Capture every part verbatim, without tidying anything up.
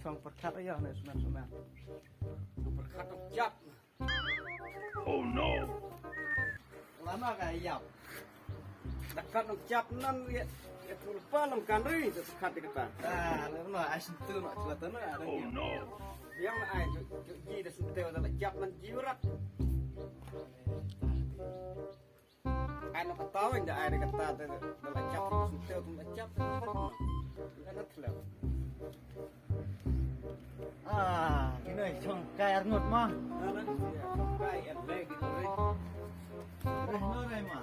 Chong pyrkhat ïa ne smen smen. Pyrkhat dok jap. Oh no. Lama ka ïap. Dakat dok jap nan ïa ïa tu pa lam kan ri tu sekat di kata. Ah, lama ai sentu nak celata na. Oh no. Yang ai juk ji da sentu da jap nan ji urat. Ai na kata win da ai na kata da da la chap sum teo tum la chap. Ina thlem. Ah, kino chong kai arngut ma. Na na ya kai en le kino re. Re no re ma.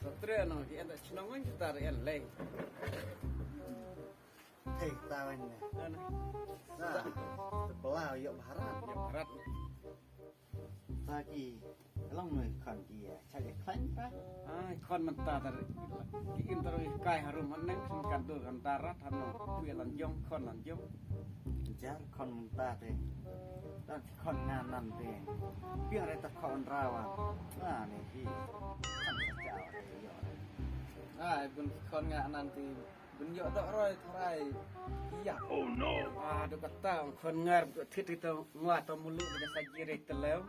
Satre no ki en da chnong win kita re en le. Hei, ta win ne. Na na. Na. Pela yok baharat. Yok baharat. Ta ki long noi khon ki cha ki khlain pa. Ai khon mynta tar ki in tar ki kai harum an neng khon kan dur kan darat han no. Wi lan jong khon lan jong. Jar khon mynta te. Ta ki khon nga nan te. Piang re ta khon rawa. Na ne ki. Khon sa cha te yo. Ai bun ki khon nga nan te. Bun ïoh doh roi tharai. Ïa. Oh no. Ah, dok kata khon ngar dok thit ito ngwa to mulu dok sa jire teleu.